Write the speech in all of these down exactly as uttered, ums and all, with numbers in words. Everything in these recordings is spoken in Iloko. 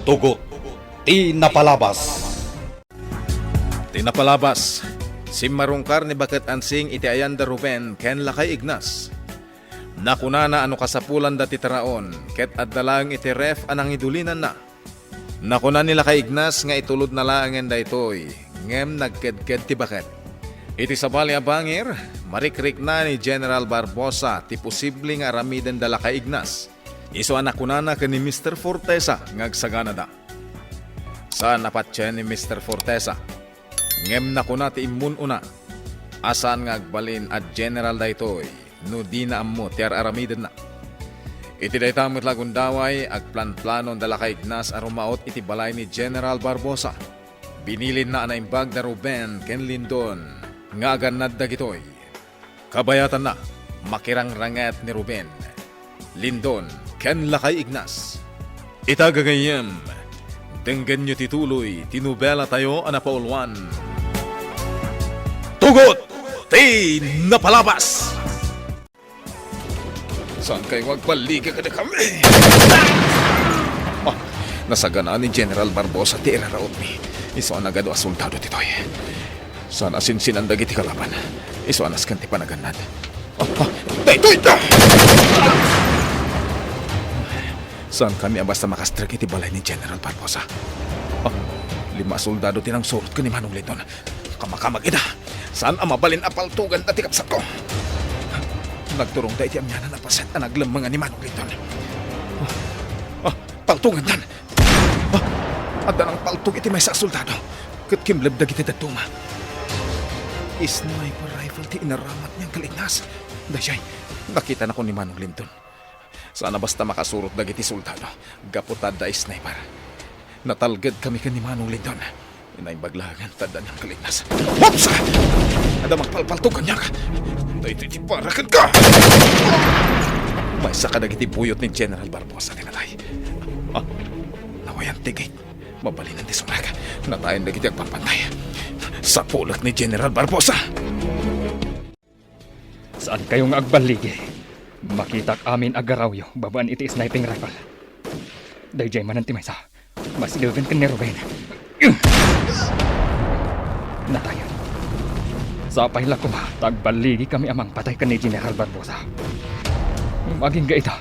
Tugot ti napalabas. Ti napalabas, simmarungkar ni Baket Ansing iti ayan da Ruben ken Lakay Ignas. Nakunana a no kasapulanda ti taraon, ket adda laeng iti ref a nangidulinanna. Nakuna ni Lakay Ignas nga itulodna laengen daytoy, ngem nagkedked ti baket. Iti sabali a bangir, marikrikna ni General Barbosa ti posible nga aramiden da Lakay Ignas. Isu a nakunana ken ni Mister Fortesa nga agsaganada. Saan a patien ni Mister Fortesa. Ngem nakuna ti immun-una a saan nga agbalin a general daytoy no dina ammo ti ar-aramidenna. Iti dayta met la gundaway, agplanplanon da Lakay Ignas a rumaot iti balay ni General Barbosa. Binilinna a naimbag da Ruben ken Lindon nga agannad dagitoy. Kabayatanna, makirangranget ni Ruben, Lindon, ken Lakay Ignas. Ita gagayyem, denggenyo ti tuloy ti nobelatayo a napauluan, Tugot ti Napalabas! Saan kayo nga agballigi kadakami? Ah, nasagana ni General Barbosa ti irarautmi. Isu a nagadu a soldado ditoy. Saan a sinsinan dagiti kalaban. Isu a nasken ti panagannad. Ah, ah, daytoy ta! Saan kami a basta makastrek iti balay ni General Barbosa. Ah, lima a soldado ti nangsurot ken ni Manong Lindon. Kamakamag ida. Saan a mabalin a paltoganda ti kabsatko. Nagturongda iti amianan a paset a naglemmengan ni Manong Lindon. Ah, ah, paltogandan. Ah, adda nangpaltog iti maysa a soldado ket kimleb dagiti dadduma. Sniper rifle ti inaramatna, Uncle Ignas. Daydiay, nakitanakon ni Manong Lindon. Saan a basta makasurot dagiti soldado gapu ta adda sniper. Natalged kami ken ni Manong Lindon. Naimbag laengen ta adda ni Uncle Ignas. Hops! Adda mangpalpaltog kaniak. Daytoy ti para kenka! Maysa kadagiti buyot ni General Barbosa ti natay. Ah, nawayan ti gate. Mabalinen ti sumrek. Natayen dagiti agbambantay. Sapulek ni General Barbosa! Saan kayo nga agballigi? Makitak amin a garawyo babaen iti sniping rifle. Daydiay manen ti maysa. Mas Leuven ken ni Ruben. Natayan. Sapay la koma ta agballigi kami a mangpatay ken ni General Barbosa. Ngem agingga ita,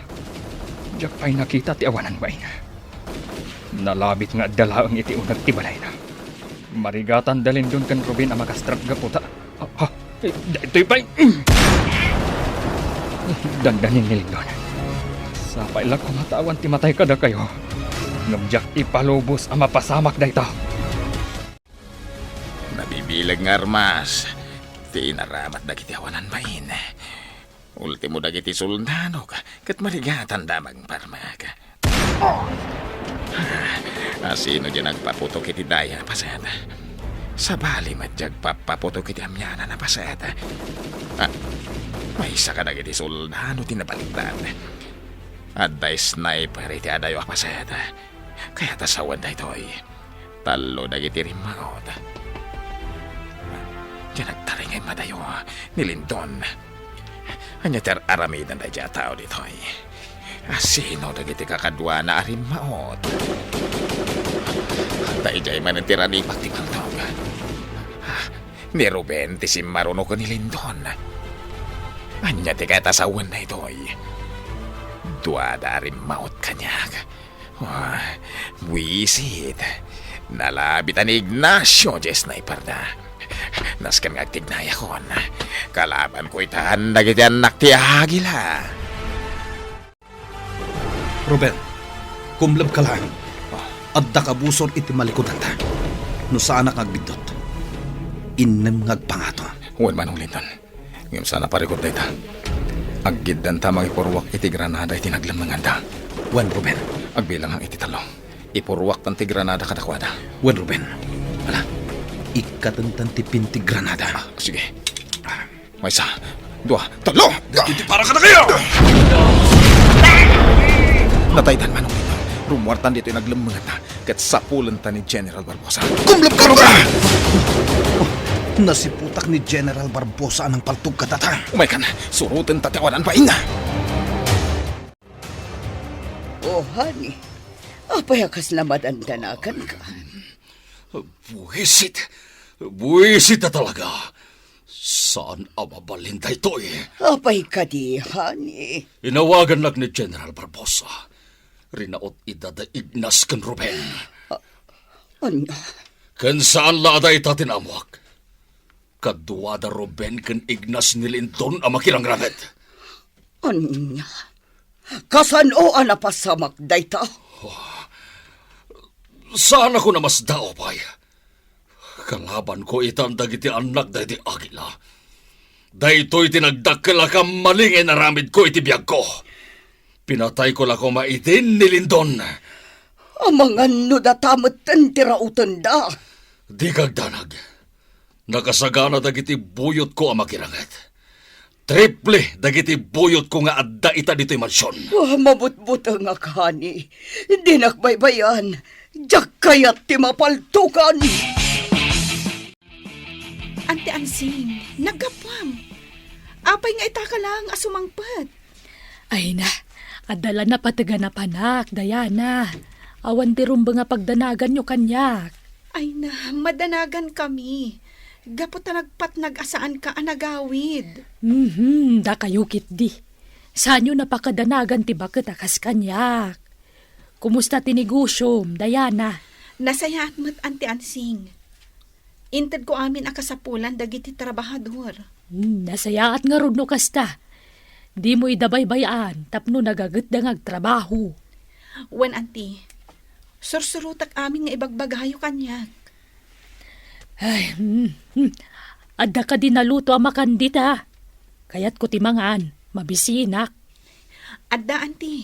diak pay nakita ti awanan bain. Nalabit nga adda laeng iti uneg ti balayna. Marigatan da Lindon ken Ruben a makastrek gapu ta, ah, ah, eh, daytoy pay. Dandanin ni Lindon. Sapay la koma ta awan ti matay kadakayo. Ngem diak ipalubos a mapasamak dayta. Nabibileg nga armas ti inaramat dagiti awanan bain. Ultimo dagiti soldadok ket marigatanda a mangparmek. Asino diay nagpaputok iti daya a paset? Sabali met diay agpappaputok iti amianan a paset. Ah, maysa kadagiti soldado ti nabaliktad. Adda sniper iti adayo a paset. Kayat a sawen daytoy. Tallo dagiti rimmaut. Diay nagtaring a immadayo ni Lindon. Ania ti ar-aramiden daydiay a tao ditoy? Asino dagiti kakaduana a rimmaut? Daydiay manen ti ranipak ti bangtog. Ni Ruben ti simmaruno ken ni Lindon. Ania ti kayat a sawen daytoy? Duada a rimmaut kaniak. Ah, buisit. Nalabit a ni Ignacio diay sniperna. Nasken nga agtignayakon. Kalabanko itan dagiti annak ti agila. Ruben, kumlebka laeng. Adda kabusor iti malikodanta. No saanak nga agbiddut, innem nga agpangato. Wen, Manong Lindon. Ngem saan a parikut dayta. Aggiddanta a mangipurruak iti granada iti naglemmenganda. Wen, Ruben. Agbilangang iti tallo. Ipurruaktan ti granada kadakuada. Wen, Ruben. Ala, ikkatentan ti pin ti granada. Ah, sige. Maysa, dua, tallo! Dagiti para kadakayo! Nataydan, Manong Lindon. Rummuartan ditoy naglemmenganda. Ket sapulenta ni General Barbosa. Kumleb ka, Ruben! Nasiputak ni General Barbosa a nangpaltog kadata. Umaykan, surotenta ti awanan bain. O, honey, Apay a kasla madandanaganka? Buwisit. Buwisit a talaga. Saan a mabalin daytoy. Apay kadi, honey? Inawagannak ni General Barbosa. Rinaot ida da Ignas ken Ruben. Ania? Ken saan la a dayta ti naammoak. Kadua da Ruben ken Ignas ni Lindon a makirangranget. Ania? Kasano a napasamak dayta? Saanakon a masdaaw pay. Kalabanko itan dagiti annak daydi Aguila. Daytoy ti nagdakkel a kammalingay nga inaramidko iti biagko. Pinatayko la koma idin ni Lindon. Amangan no data metten ti rautenda. Dika agdanag. Nakasagana dagiti buyotko a makiranget. Triple dagiti buyotko nga adda ita ditoy mansion. Ah, mabutbutengak, honey. Dinak baybay-an. Diak kayat ti mapaltogan. Anti Ansing, naggapuam. Apay nga itaka laeng a sumangpet? Ay na, adda la napategan a panak, Diana. Awan ti rumbeng a pagdanaganyo kaniak. Ay na, madanagankami. Gapu ta nagpatnag a saanka a nagawid. Mhm, dakayo ketdi. Saanyo napakadanagan ti baket a kas kaniak. Kumusta ti negosyom, Diana? Nasayaat met, Anti Ansing. Intedko amin a kasapulan dagiti trabahador. Hmm, nasayaat ngarud no kasta. Dimo ida baybay-an tapno nagagutda nga agtrabaho. Wen, Anti, sursurotek amin nga ibagbagayo kaniak. Ay, hmm, hmm. Adda kadi naluto a makan dita? Kayatko ti mangan, mabisinak. Adda, Anti.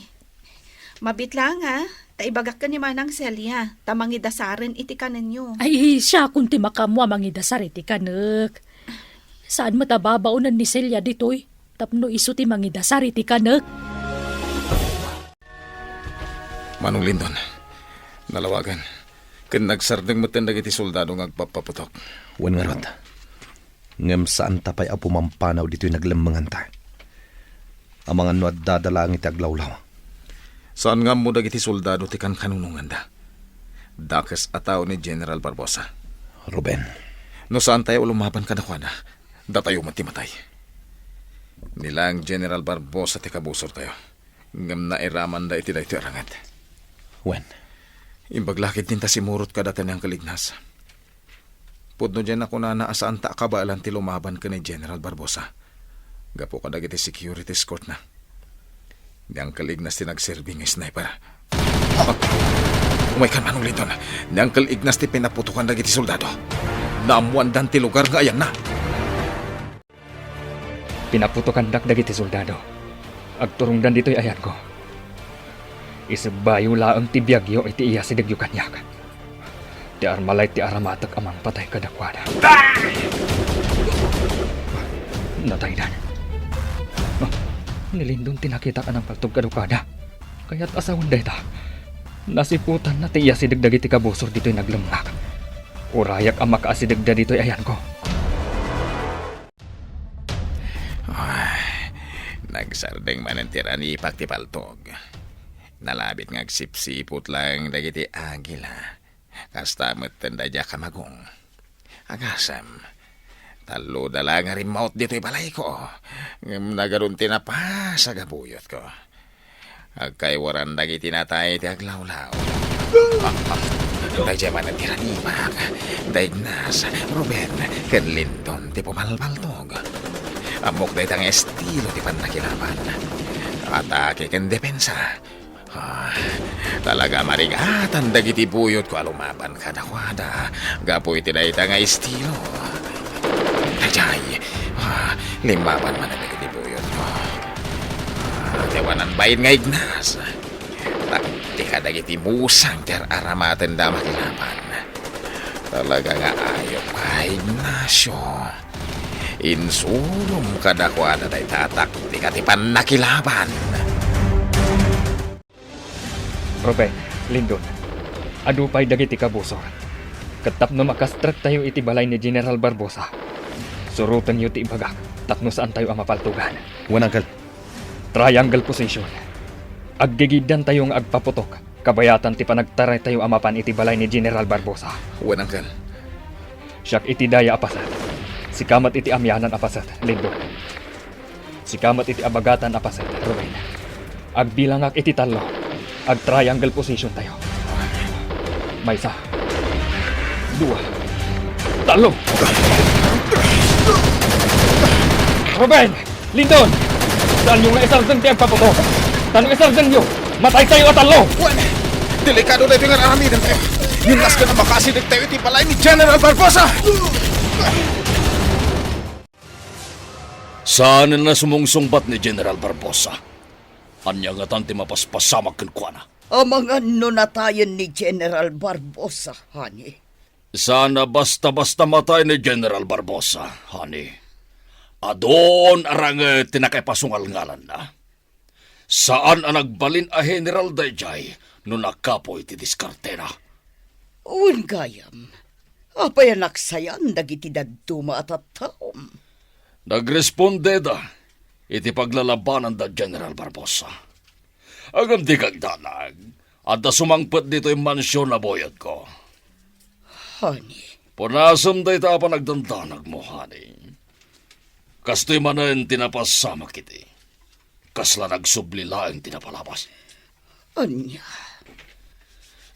Mabit laeng, a, ta ibagak ken ni Manang Celia, ta mangidasaren iti kanenyo. Ay, siakon ti makaammo a mangidasar iti kanek. Saan met a babaonen ni Celia ditoy, tapno isu ti mangidasar iti kanek. Manong Lindon, nalawagan. Ken nagsardeng metten dagiti soldado nga agpappaputok. Wen ngarud. Ngem saanta pay a pumampanaw ditoy naglemmenganta. Amangan no addada laeng iti aglawlaw. Saan nga ammo dagiti soldado ti kankanunonganda. Dakes a tao ni General Barbosa. Ruben. No saantayo a lumaban kadakuada, datayo met ti matay. Ni laeng General Barbosa ti kabusortayo. Ngem nairamanda iti daytoy a ranget. Wen. Imbag la ketdin ta simurot kadata ni Uncle Ignas. Pudno diay nakunana a saanta a kabaelan ti lumaban ken ni General Barbosa. Gapu kadagiti security escortna. Ni Uncle Ignas ti nagserbi nga sniper. Ah! Umaykan, Manong Lindon. Ni Uncle Ignas ti pinaputokan dagiti soldado. Naammoandan ti lugar nga ayanna. Pinaputokandak dagiti soldado. Agturongdan ditoy ayanko. Isebbayo laeng ti biagyo iti iyasidegyo kaniak. Ti Armalite ti aramatek a mangpatay kadakuada. Nataydan. Ah, ni Lindon ti nakitak a nangpaltog kadakuada. Kayat a sawen dayta. Nasiputanna ti iyasideg dagiti kabusor ditoy naglemmeng. Urayak a makaasidegda ditoy ayanko. Ay, nagsardeng manen ti ranipak ti paltog. Nalabit nga agsipsiput laeng dagiti agila. Kasta metten daydiay a kamagong. Agasem, talloda la nga rimmaut ditoy balayko, ngem nagadun ti napasag a buyotko. Agkaywaran dagiti natay ti aglawlaw. Ah, ah, daydiay manen ti ranipak. Da Ignas, Ruben, ken Lindon ti pumalpaltog. Ammok dayta nga estilo ti pannakilaban. Atake ken depensa. Ah, talaga a marigatan dagiti buyotko a lumaban kadakuada gapu iti dayta nga estilo. Daydiay, ah, limmaban manen dagiti buyotko. Ah, ti awanan bain nga Ignas. Taktika dagiti musang ti ar-aramatenda a makilaban. Talaga nga ayupka, Ignacio. Insurom kadakuada dayta a taktika ti pannakilaban. Ruben, Lindon, adu pay dagiti kabusor. Ket tapno makastrektayo iti balay ni General Barbosa, surotenyo ti ibagak tapno saantayo a mapaltogan. Wen, Uncle. Triangle position. Aggigiddantayo nga agpaputok. Kabayatan ti panagtaraytayo a mapan iti balay ni General Barbosa. Wen, Uncle. Siak iti daya a paset. Sika met iti amianan a paset, Lindon. Sika met iti abagatan a paset, Ruben. Agbilangak iti tallo. Ag-triangle position tayo. Maysa. Dua. Tallo. Ruben! Lindon! Saanyo nga isardeng ti agpaputok? Ta no isardengyo, mataytayo a tallo! Wen, delikado daytoy nga aramidentayo. Ngem nasken a makasidegtayo iti balay ni General Barbosa! Saanen a sumungsungbat ni General Barbosa. Ania ngatan ti mapaspasamak kenkuana? Amangan no natayen ni General Barbosa, honey. Saan a basta-basta matay ni General Barbosa, honey. Adun a ranget ti nakaipasungal ngalanna. Saan a nagbalin a general daydiay no nakapuy ti diskartena. Wen gayam, apay a naksayan dagiti dadduma a tattaom? Nagrespondeda iti paglalabananda General Barbosa. Ngem dika agdanag, adda sumangpet ditoy mansion a buyotko. Honey. Punasem dayta a panagdandanagmo, honey. Kastoy manen ti napasamak iti. Kasla nagsubli laeng ti napalabas. Ania?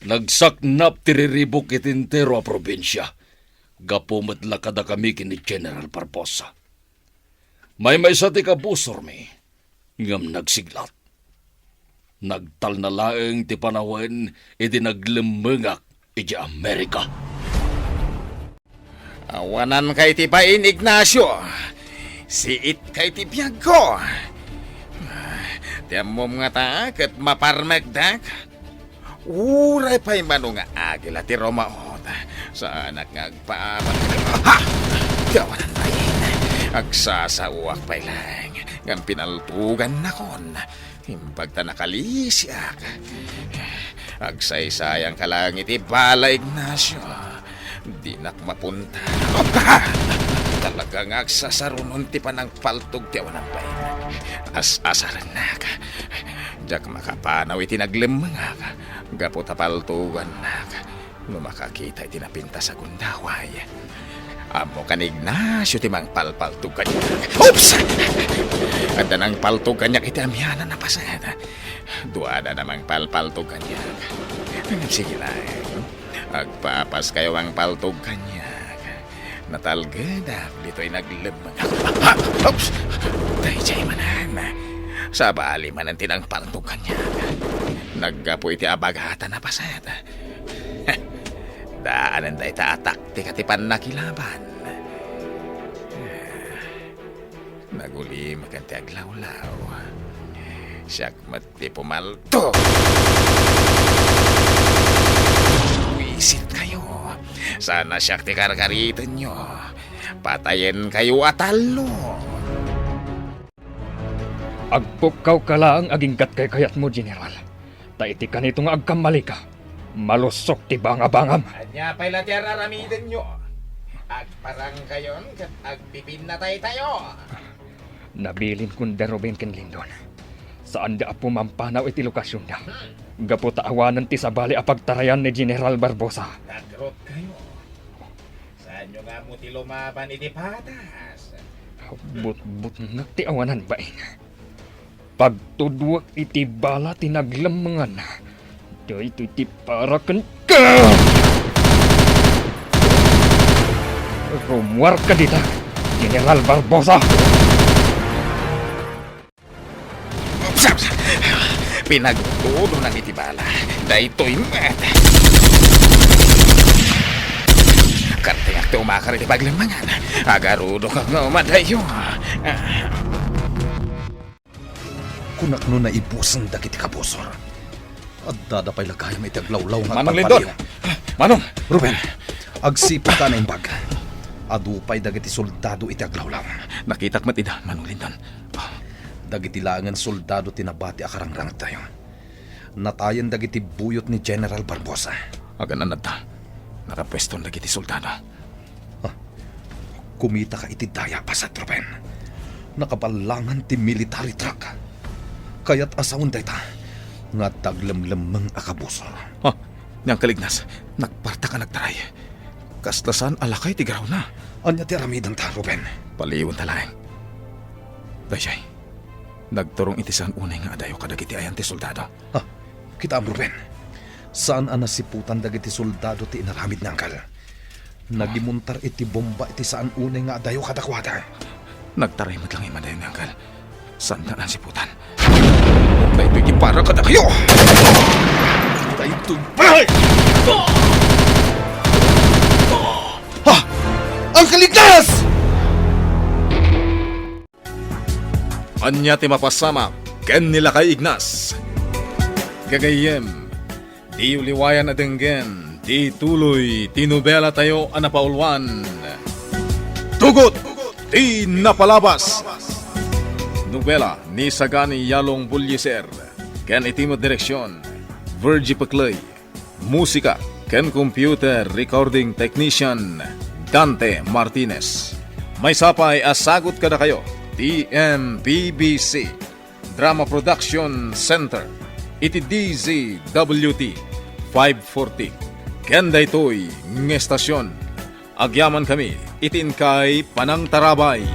Nagsaknap ti riribuk iti entero a probinsia. Gapu met la kadakami ken ni General Barbosa. Maymaysa ti kabusormi, ngem nagsiglat. Nagtalna laeng ti panawen idi naglemmengak idiay Amerika. Awananka iti bain, Ignacio. Siitka iti biagko. Ti ammom ngata ket maparmekdak? Uray pay mano nga agila ti rumaot, saanak nga agpaabal. Ha! Ti awanan pay. Agsasaoak pay laeng, ngem pinaltogannakon. Imbag ta nakalisiak. Agsaysayanka laeng iti bala, Ignacio. Dinak mapunta. Talaga nga agsasarunon ti panangpaltog ti awanan pay. As-asarennak. Diak makapanaw iti naglemmengak gapu ta paltogannak no makakita iti napintas a gundaway. Ammokan, Ignacio, ti mangpalpaltog kaniak. Oops! Adda nangpaltog kaniak iti amianan a paset. Duadada mangpalpaltog kaniak. Sige laeng. Agpapaskayo mangpaltog kaniak. Natalgedak ditoy naglemmeng. Oops! Daydiay manen. Sabali manen ti nangpaltog kaniak. Naggapu iti abagatan a paset. Daanen dayta a taktika ti pannakilaban. Nagulimek ken ti aglawlaw. Siak met ti pumalto. Buisit kayo. Sana siak ti karkaritenyo. Patayen kayo a tallo. Agpukkawka laeng aginggat kaykayatmo, General. Ta iti kanito nga agkammalika, malusok ti bangabangam. Ania pay la ti ar-aramidenyo? Agparangkayon ket agpipinnataytayo. Nabilinkon da Ruben ken Lindon. Saanda a pumampanaw iti lokasionda. Hmm. Gapu ta awanen ti sabali a pagtarayan ni General Barbosa. Nagrot kayo. Saanyo nga ammo ti lumaban iti patas? Butbutngek ti awanan bain. Pagtudwek iti bala ti naglemmengan. Daytoy ti para kenka! Rummuarka dita, General Barbosa! Pinagtudonan iti bala. Daytoy met. Kartengak ti umakar iti paglemmengan. Agarudok nga umadayo. Kunak no naibusen dagiti kabusor. Addada pay la gayam iti aglawlaw nga Manong Lindon! Agpalpaliw. Manong! Ruben, agsipud ka naimbag. Adu pay dagiti soldado iti aglawlaw. Nakitak met ida, Manong Lindon. Dagiti laengen soldado ti nabati a karangrangtayo. Natayen dagiti buyot ni General Barbosa. Agan-anadta. Nakapueston dagiti soldado. Ah, kumitaka iti daya a paset, Ruben. Nakaballangan ti military truck. Kayat a sawen dayta, nga adda aglemlemmeng a kabusor. Ha? Ni Uncle Ignas, nagpartak a nagtaray. Kasla saan a lakay ti garaw na. Ania ti aramidenta, Ruben? Paliwenta laeng. Daydiay, nagturong iti saan unay nga adayo kadagiti ayan ti soldado. Ha? Kitaem, Ruben. Saan a nasiputan dagiti soldado ti inaramid ni Uncle. Nagimuntar iti bomba iti saan unay nga adayo kadakuada. Nagtaray met laeng immadiato ni Uncle. Saan a nasiputan. Daytoy ti para kadakayo! Daytoy pay! Ha? Uncle Ignas! Ania ti mapasamak ken ni Lakay Ignas? Gagayyem, diyo liwayan a denggen ti tuloy ti nobelatayo a napauluan, Tugot ti Napalabas. Nobela ni Sagani Yalong Bullieser ken iti met direksion, Virgie Pecley. Musika ken computer recording technician, Dante Martinez. Maysa pay a sagut kadakayo ti M P B C Drama Production Center iti D Z W T five forty. Ken daytoy nga estasion, agyamankami iti inkay panangtarabay.